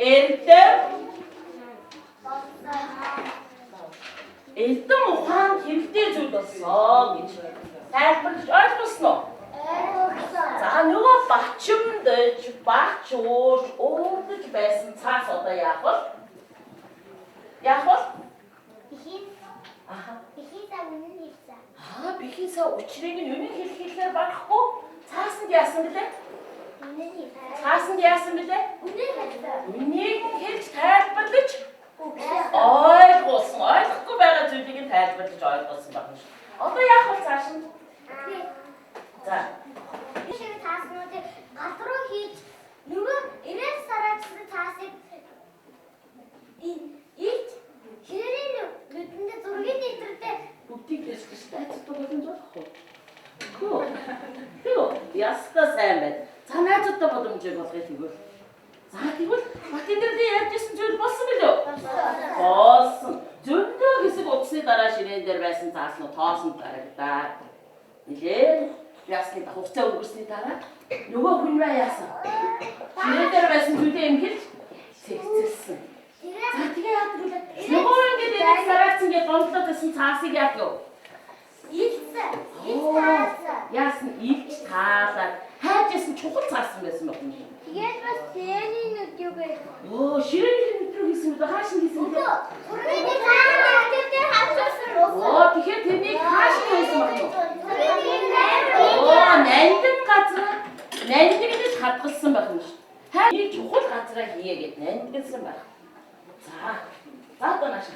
Эрдэм эрдэм ухаан хэрэгтэй зүйл болсон гэж тайлбарлаж ойлгосон уу? Ойлгосон. За нөгөө бачимдаж, бач уурж, уурдаж байсан цаас одоо яах вэ? Яах вэ? Бихий Аха. бихий са үнэн хэлсэн. Аа, бихийсээ учрыг нь үнэн хэлэх хэлээр барахгүй цаасанд яасан бэлээ? Үнэн хэлсэн. Цаасанд яасан бэлээ? Үнэн хэлсэн. Үнийг нь хэлж тайлбарлаж Үгүй. ойлгуулсан. Ойлгохгүй байгаа зүйлийг нь тайлбарлаж ойлгуулсан байна шүү. Одоо яах вэ цааш нь? За, Би шиг тааснуудыг гал руу хийж нөгөө 90 сараачсан таасыг илж ширээний нүдэндээ зургийн нэвтрэлтэй бүгдийг ярьж найзуудтай боломж олох уу? Хөө. Тэгвэл ястаа сайн байна. За найзуудтай боломжийг олгоё тэгвэл. За тэгвэл Батэндэрлийн ярьж исэн зүйл болсон билүү? Болсон. Зөндөө хэсэг утасны дараа ширээн дээр байсан зааснууд тоосонд дарагдаад нилээн ясны хугацаа өнгөрсний дараа нөгөө хүн бай яасан. Ширээн дээр байсан зүйлээ эмхэлж цэгцэлсэн. За тэгээ яадаг вэ? Нөгөө ингээд энийг сараацсан гэж гомдлоод байсан цаасыг яадаг вэ? Илсэн. Илж таасан. Яасан илж таалаад хайж исэн чухал цаасан байсан байх юм. Тэгээд бас ширээний нүд юу вэ? Өө ширээний нүд рүү хийсэн үү? Хааш нь хийсэн бэ? Зургийн нэвтрэлтэй хавчсан. Оо тэгэхээр тэрнийг хааш нь хийсэн байх юм. Зургийн Оо нандин газар нандинлж хадгалсан байх юм шүү. Хайр чухал газараа хийе гэд нандинлсан байх. За. За одоо нааш.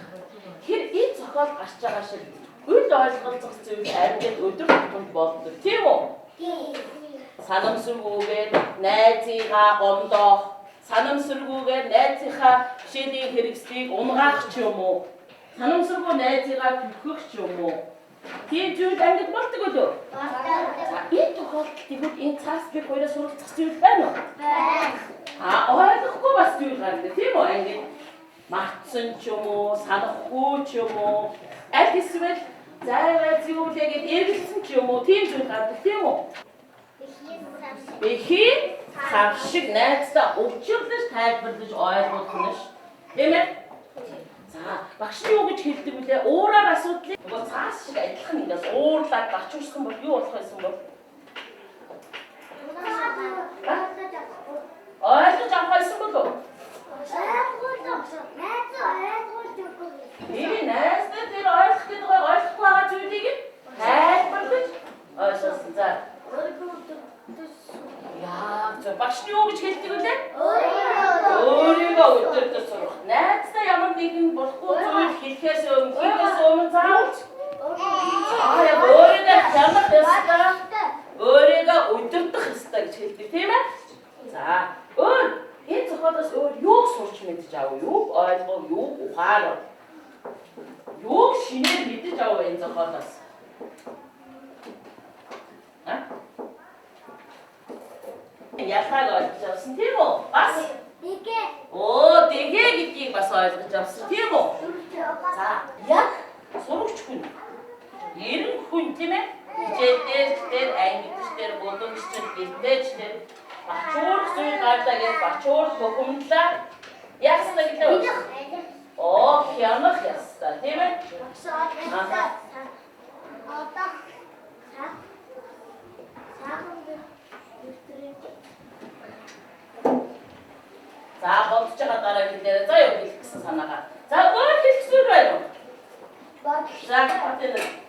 Тэр энэ зохиол гарч байгаа шиг үл ойлголцох зүйл амьд өдөр тутамд болдог тийм үү? Санамсаргүйгээр найзыгаа гомдоох, санамсаргүйгээр найзынхаа хичээлийн хэрэгслийг унгаах ч юм уу? Санамсаргүй найзыгаа түлхэх ч юм уу? Тийм зүйл амьд болдог үлээ? За энэ тохиолдолд тэгвэл энэ цаас бид хоёроос суралцах зүйл байна уу? А ойлгохгүй бас зүйл гарна тийм үү? Ингээд мартсан ч юм уу, санахгүй ч юм уу, аль эсвэл зайгаа зүүлээ гэд эргэлсэн ч юм уу, тийм зүйл гардаг тийм үү? Бэхий цав шиг найздаа учирлаж тайлбарлаж ойлгох нь ш. Тийм ээ? За, багш нь юу гэж хэлдэг вүлээ? Уураар асуудлыг нөгөө цаас шиг адилхан ингээс уурлаад бачуурсан бол юу болох байсан бол? Ойлгож авах байсан болов уу? Би найздаа тэр ойлгох гэдэг байгаа ойлгохгүй байгаа зүйлийг нь тайлбарлаж ойлгосон. За. Яа, за багш нь юу гэж хэлдэг вүлээ? Өөрийгөө өдөртөө сурах. Найздаа ямар нэгэн болохгүй зүйл хэлэхээс өмнө, хийхээс өмнө заавал аа яг өөрийгөө хянах ёстой. Өөрийгөө удирдах ёстой гэж хэлдэг тийм ээ? За, өөр энэ зохиолоос өөр юуг сурч мэдэж авав? Юуг ойлгов? Юуг ухаарав? Юуг шинээр мэдэж авав энэ зохиолоос? А? Ялгааг ойлгож авсан тийм үү? Бас Оо, дэгэ гэдгийг бас ойлгож авсан тийм үү? За, яг сурагч хүн, эрен хүн тийм ээ? Хичээл дээр ч тэр, ангид ч тэр, гудамж ч тэр, гэртээ ч тэр бачуурх зүйл гарлаа гэж бачуурх хөхөмдлөө яасан гэлээ? Оо, хянах ёстой тийм ээ? За, бодож байгаа дараа хэлээрэй. За, юу хэлэх гэсэн санаагаа. За, өөр хэлэх зүйл байна уу? За, батэн.